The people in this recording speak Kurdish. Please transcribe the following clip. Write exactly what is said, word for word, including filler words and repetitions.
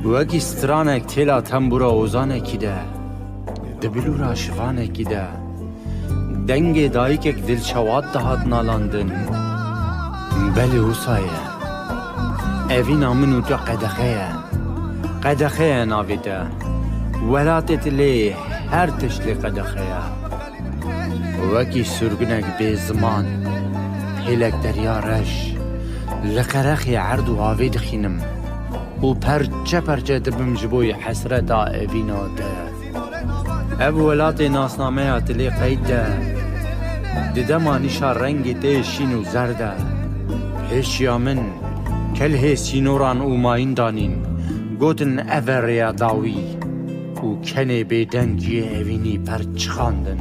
Wekî stranek têla tembûra ozanekî de, di bilûra şivanekî de, dengê dayikek dilşewat dihat nalandin. Belê wisa ye. Evîna min û te qedexe ye. Qedexe ye navê te. Welatê te lê her tişt lê qedexe ye. Wekî sirgunek bê ziman, hêlek derya reş, li qerexê erd û avê dixînim û perçe perçe dibim ji bo hesreta evîna te. Ev welatê nasnameya te lê qeyd de, di dema nîşa rengê te yê şîn û zerd e. Hêşiya min, kelhê sînoran û mayîn danîn, gotin ev e rêya dawî û kenê bêdengiyê evînî perçiqandin.